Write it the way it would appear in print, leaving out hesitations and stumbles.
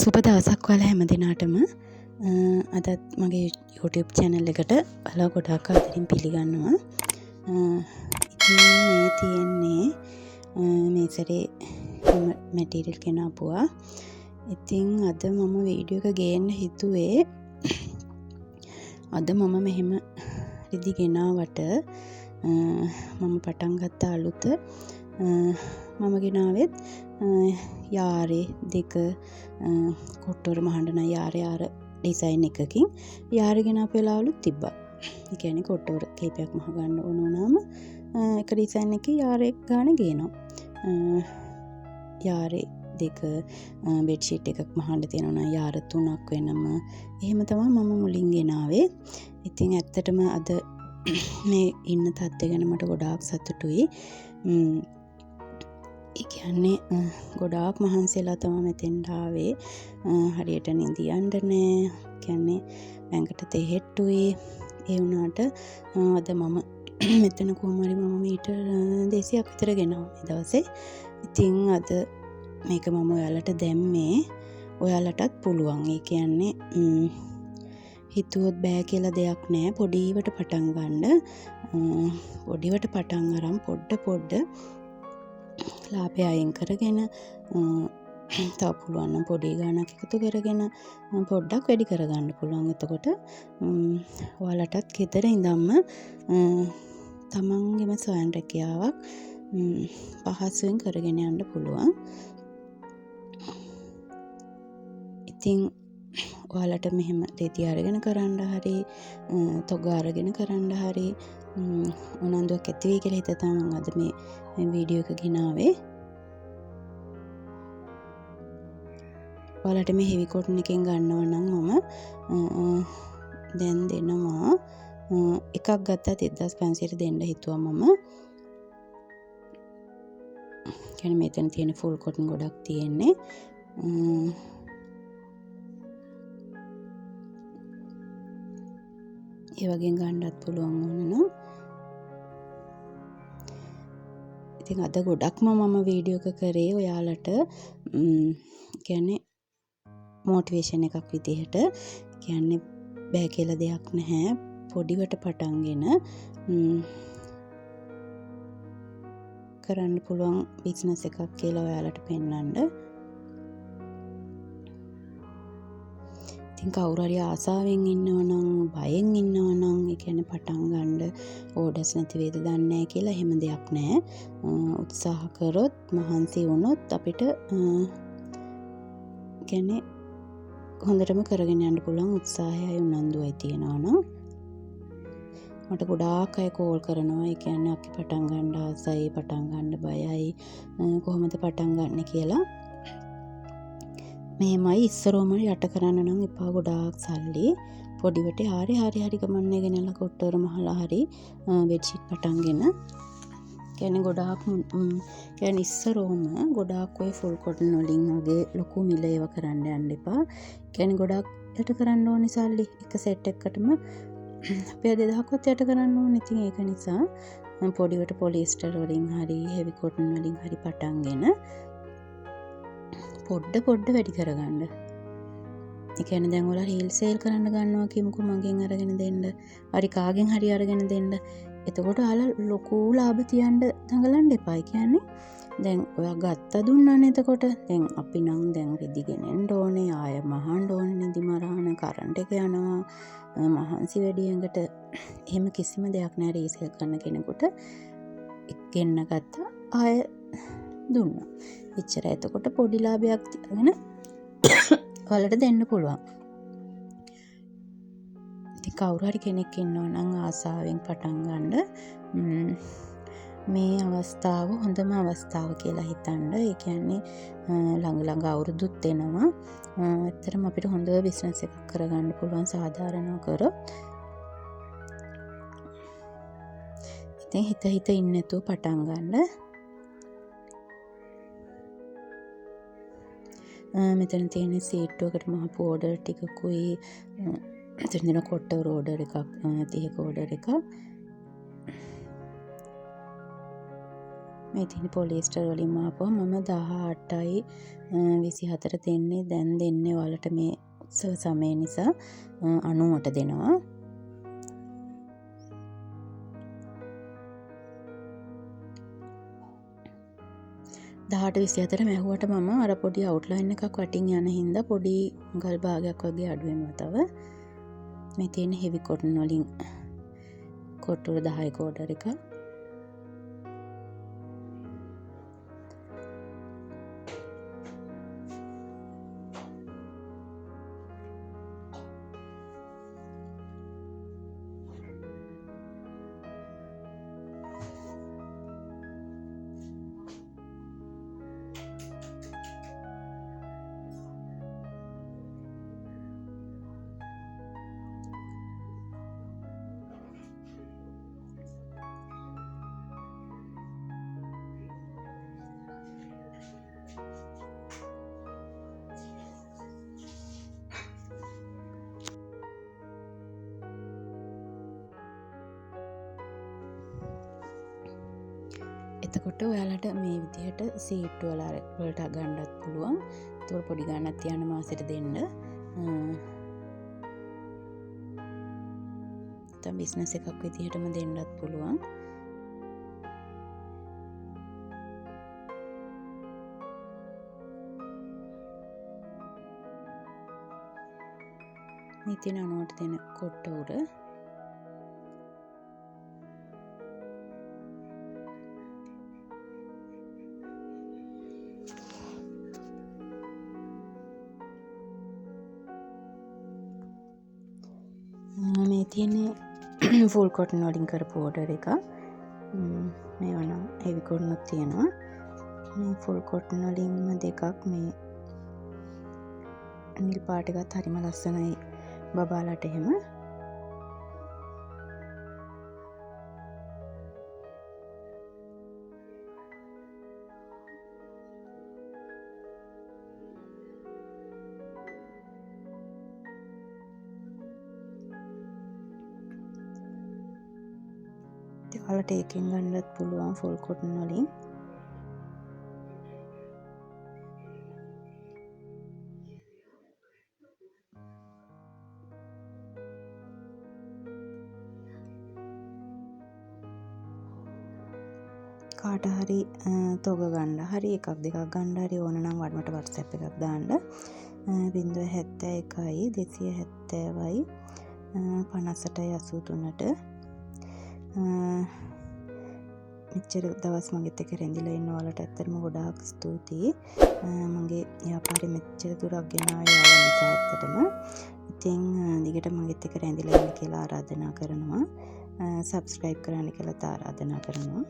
සුබ දවසක් ඔයාලා හැම දිනාටම. අදත් මගේ YouTube channel එකට ඔයාලා ගොඩාක් ආදරෙන් පිළිගන්නවා. ඉතින් මේ තියෙන්නේ මේ සැරේ මැටීරියල් ගෙනාපුවා. ඉතින් අද මම වීඩියෝ එක ගේන්න හිතුවේ අද මම මෙහෙම රිදි ගෙනාවට මම පටන් ගත්ත අලුත මම ගෙනාවෙත් යාරේ දෙක කොට්ටෝර මහන්න නම් යාරේ ආර ඩිසයින් එකකින් යාරේ ගෙනාපු වෙලාවලුත් තිබ්බා. ඒ කියන්නේ කොට්ටෝර කීපයක් මහ ගන්න ඕන වුණාම එක ඩිසයින් එකේ යාරේ ගාන ගේනවා. යාරේ දෙක බෙඩ්ෂීට් එකක් මහන්න තියෙනවා නම් යාර තුනක් වෙනම එහෙම තමයි මම මුලින් ගෙනාවේ. ඉතින් ඇත්තටම අද මේ ඉන්න තත්ත්වය ගැන මට ගොඩාක් සතුටුයි. ඒ කියන්නේ ගොඩාක් මහන්සියලා තමයි මෙතෙන්ට ආවේ. හරියට නිදියන්න නෑ. කියන්නේ බැංකට තෙහෙට්ටුයි. ඒ වුණාට අද මම මෙතන කොහොම හරි මම මීටර් 200ක් විතර ගෙනාවා මේ දවසේ. ඉතින් අද මේක මම ඔයාලට දැම්මේ ඔයාලටත් පුළුවන්. ඒ කියන්නේ හිතුවොත් බෑ කියලා දෙයක් නෑ. පොඩිවට පටන් ගන්න. පොඩිවට පටන් අරන් පොඩ පොඩ ලාභය අයින් කරගෙන තව පුළුවන් නම් පොඩි ගාණක් එකතු කරගෙන පොඩ්ඩක් වැඩි කරගන්න පුළුවන්. එතකොට ඔයාලටත් ගෙදර ඉඳන්ම තමන්ගේම ස්වයං රැකියාවක් පහසුවෙන් කරගෙන යන්න පුළුවන්. ඉතින් ඔයාලට මෙහෙම රෙදි අරගෙන කරන්න හරි තොග අරගෙන කරන්න හරි උනන්දුවක් ඇති වෙයි කියලා හිතා තමයි මම අද මේ වීඩියෝ එක ගෙනාවේ. ඔයාලට මේ හෙවි කොටන් එකෙන් ගන්නවා නම් මම දැන් දෙනවා. එකක් ගත්තත් 1500 දෙන්න හිතුවා මම. කියන්නේ මෙතන තියෙන ෆුල් කොටන් ගොඩක් තියෙන්නේ. ඒ වගේම ගන්නත් පුළුවන් ඕන නම්. ඉතින් අද ගොඩක්ම මම වීඩියෝ එක කරේ ඔයාලට කියන්නේ මොටිවේෂන් එකක් විදිහට. කියන්නේ බෑ කියලා දෙයක් නැහැ. පොඩිවට පටන්ගෙන කරන්න පුළුවන් බිස්නස් එකක් කියලා ඔයාලට පෙන්වන්න. ඉතින් කවුරු හරි ආසාවෙන් ඉන්නවා නම් බයෙන් ඉන්නවා නම් ඒ කියන්නේ පටන් ගන්න ඕඩර්ස් නැති වේද දන්නේ නැහැ කියලා එහෙම දෙයක් නැහැ. උත්සාහ කරොත් මහන්සි වුණොත් අපිට කියන්නේ හොඳටම කරගෙන යන්න පුළුවන් උත්සාහයයි උනන්දුවයි තියෙනවා නම්. මට ගොඩාක් අය කෝල් කරනවා. ඒ කියන්නේ අපි පටන් ගන්න ආසයි, පටන් ගන්න බයයි, කොහොමද පටන් ගන්න කියලා. මෙහෙමයි ඉස්සරෝම යට කරන්න නම් එපා ගොඩාක් සල්ලි. පොඩිවට හරි හරි හරි ගමන්නේ ගෙනලා කොට්ටෝර මහලා හරි බෙඩ්ෂීට් පටන්ගෙන. කියන්නේ ගොඩාක් කියන්නේ ඉස්සරෝම ගොඩාක් ඔය ෆුල් කොටන් වලින් වගේ ලොකු මිල ඒවා කරන්න යන්න එපා. කියන්නේ ගොඩාක් යට කරන්න ඕනේ සල්ලි. එක සෙට් එකකටම අපේ 2000ක්වත් යට කරන්න ඕනේ. ඉතින් ඒක නිසා පොඩිවට පොලිස්ටර් වලින් හරි හෙවි කොටන් වලින් හරි පටන්ගෙන පොඩ පොඩ වැඩි කරගන්න. ඒ කියන්නේ දැන් ඔයාලා හීල් සේල් කරන්න ගන්නවා කියමුකෝ මගෙන් අරගෙන දෙන්න. හරි කාගෙන් හරි අරගෙන දෙන්න. එතකොට ඔයාලා ලොකු ලාභ තියන්න දඟලන්න එපා. ඒ කියන්නේ දැන් ඔයා ගත්ත දුන්නානේ එතකොට. දැන් අපි නම් දැන් රෙදි ගෙනෙන්න ඕනේ, ආය මහන්න ඕනේ, නිදි මරාන කරන්ට් එක යනවා, මහන්සි වැඩි ඇඟට. එහෙම කිසිම දෙයක් නෑ රීසේල් කරන කෙනෙකුට. ගෙන්න ගත්තා ආය දුන්නා. එච්චරයි. එතකොට පොඩි ලාභයක් තියාගෙන ඔයාලට දෙන්න පුළුවන්. ඉතින් කවුරු හරි කෙනෙක් ඉන්නවා නම් ආසාවෙන් පටන් ගන්න මේ අවස්ථාව හොඳම අවස්ථාව කියලා හිතන්න. ඒ කියන්නේ ළඟ ළඟ අවුරුදුත් එනවා. ඇත්තටම අපිට හොඳ බිස්නස් එකක් කරගන්න පුළුවන් සාධාරණව කරොත්. ඉතින් හිත හිත ඉන්නේ නැතුව පටන් ගන්න. මෙතන තියෙන සීට්ටුවකට මහපු ඕඩර් ටිකකුයි, මෙතන තියෙන කොට්ටවර ඕඩර් එකක්, 30ක ඕඩර් එකක්. මේ තියෙන පොලිස්ටර් වලින් ආපුවා මම 18යි 24 දෙන්නේ. දැන් දෙන්නේ ඔයාලට මේ උත්සව සමය නිසා 90ට දෙනවා. දහට විසිහතර මැහුවට මම අර පොඩි අවුට්ලයින් එකක් වටින් යන හින්දා පොඩි ගල් භාගයක් වගේ අඩු වෙනවා තව. මේ තියෙන හෙවි කොටන් වලින් කොටුව 10 ඕඩර් එක. එතකොට ඔයාලට මේ විදිහට සීට්ටු වලට ගන්නත් පුළුවන්. ඒතකොට පොඩි ගාණක් තියන්න මාසෙට දෙන්න. නැත්නම් බිස්නස් එකක් විදිහටම දෙන්නත් පුළුවන්. මේ තියෙන 90ට දෙන කොට්ට උර. මේ තියෙන්නේ ෆුල් කොටන් වලින් කරපු ඕඩර් එක. මේවා නම් හෙවි කොටන් උත් තියෙනවා. මේ ෆුල් කොටන් වලින්ම දෙකක්. මේ නිල් පාට එකත් හරිම ලස්සනයි බබාලට එහෙම. ඔයාලට ඒකෙන් ගන්නත් පුළුවන් ෆුල් කොටන් වලින්. කාට හරි තොග ගන්න හරි එකක් දෙකක් ගන්න හරි ඕන නම් මට WhatsApp එකක් දාන්න. 071 270යි 58යි 83ට. මෙච්චර දවස් මගෙත් එක්ක රැඳිලා ඉන්න ඔයාලට ඇත්තටම ගොඩාක් ස්තුතියි. මගේ ව්‍යාපාරෙ මෙච්චර දුරක් ගෙන ආවේ ඔයාලා නිසා ඇත්තටම. ඉතින් දිගට මගෙත් එක්ක රැඳිලා ඉන්න කියලා ආරාධනා කරනවා. සබ්ස්ක්‍රයිබ් කරන්න කියලාත් ආරාධනා කරනවා.